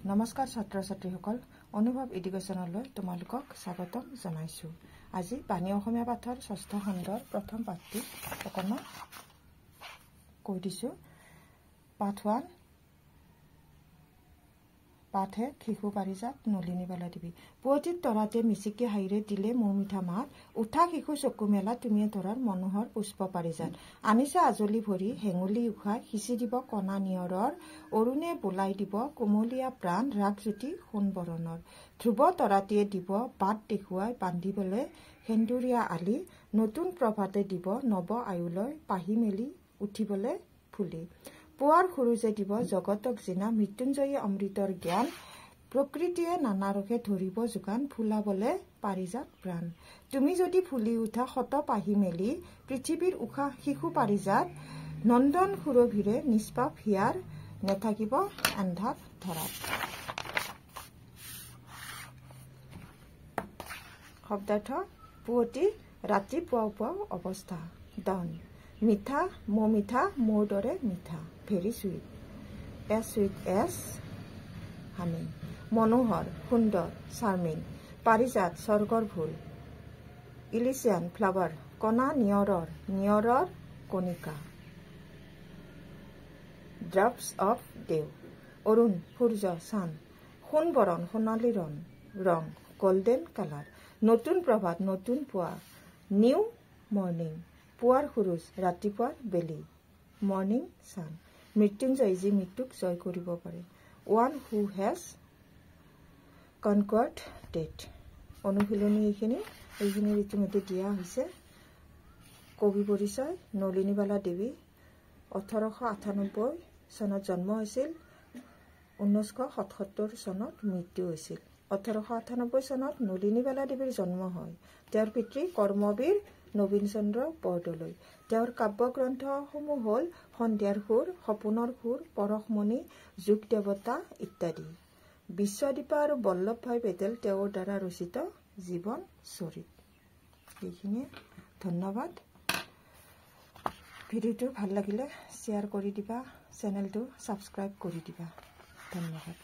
নমস্কাৰ ছাত্ৰ ছাত্ৰীসকল, অনুভৱ এডুকেশ্যনলৈ তোমালোকক স্বাগতম জনাইছোঁ। আজি বাণী অসমীয়া পাঠৰ ষষ্ঠ খণ্ডৰ প্ৰথম পাঠটি অকণমান কৈ দিছোঁ। পাঠ 1, পাঠ 1, শিশু পাৰিজাত, নলিনীবালা দেৱী। পুৱতিত তৰাতে মিচিকি হাঁহিৰে দিলে মৌ মিঠা মাত, উঠা শিশু চকু মেলা তুমিয়ে ধৰাৰ মনোহৰ পুষ্প পাৰিজাত। আনিছা আজলি ভৰি হেঙুলি উশাহ, সিঁচি দিব কণা নিয়ৰৰ, অৰুণে বোলাই দিব কুমলীয়া প্ৰাণ, ৰাগজ্যোতি সোণ বৰণৰ। ধ্ৰুৱ তৰাটিয়ে দিব বাট দেখুৱাই বান্ধিবলৈ সেন্দুৰীয়া আলি, নতুন প্ৰভাতে দিব নৱ আয়ুলৈ পাহি মেলি উঠিবলৈ ফুলি। পুৱাৰ সূৰুজে দিব জগতক জিনা মৃত্যুঞ্জয়ী অমৃতৰ জ্ঞান, প্ৰকৃতিয়ে নানা ৰসে ধৰিব যোগান, ফুলাবলে পাৰিজাত প্ৰাণ। তুমি যদি ফুলি উঠা শত পাহি মেলি পৃথিৱীৰ উশাহ শিশু পাৰিজাত, নন্দন সুৰভিৰে নিষ্পাপ হিয়াৰ নেথাকিব এন্ধাৰ ধৰাত। শব্দাৰ্থ: পুৱতি ৰাতি পুৱাও পুৱাও অৱস্থা, ডাউন। মিঠা মৌ মিঠা মৌৰ দৰে মিঠা, very sweet, as sweet as honey. মনোহৰ সুন্দৰ, চাৰ্মিং। পাৰিজাত স্বৰ্গৰ ফুল, ইলিচিয়ান ফ্লাৱাৰ। কণা নিয়ৰৰ, নিয়ৰৰ কণিকা, ড্ৰপছ অফ দেউ। অৰুণ সূৰ্য, চান। সোণবৰণ সোণালী ৰং, ৰং, গল্ডেন কালাৰ। নতুন প্ৰভাত নতুন পুৱা, নিউ মৰ্ণিং। পুৱাৰ সূৰুজ ৰাতিপুৱাৰ বেলি, মৰ্ণিং ছান। মৃত্যুঞ্জয় যি মৃত্যুক জয় কৰিব পাৰে, one who has conquered death. অনুশীলনী এইখিনি ইতিমধ্যে দিয়া হৈছে। কবি পৰিচয়: নলিনীবালা দেৱী। 1898 চনত জন্ম হৈছিল, 1977 চনত মৃত্যু হৈছিল। 1898 চনত নলিনীবালা দেৱীৰ জন্ম হয়। তেওঁৰ পিতৃ কৰ্মবীৰ নবীন চন্দ্ৰ বৰদলৈ। তেওঁৰ কাব্যগ্ৰন্থসমূহ হ'ল সন্ধিয়াৰ সুৰ, সপোনৰ সুৰ, পৰশমণি, যুগ দেৱতা ইত্যাদি। বিশ্বদীপা আৰু বল্লভ ভাই পেটেল তেওঁৰ দ্বাৰা ৰচিত জীৱন চৰিত। এইখিনিয়ে, ধন্যবাদ। ভিডিঅ'টো ভাল লাগিলে শ্বেয়াৰ কৰি দিবা, চেনেলটো ছাবস্ক্ৰাইব কৰি দিবা। ধন্যবাদ।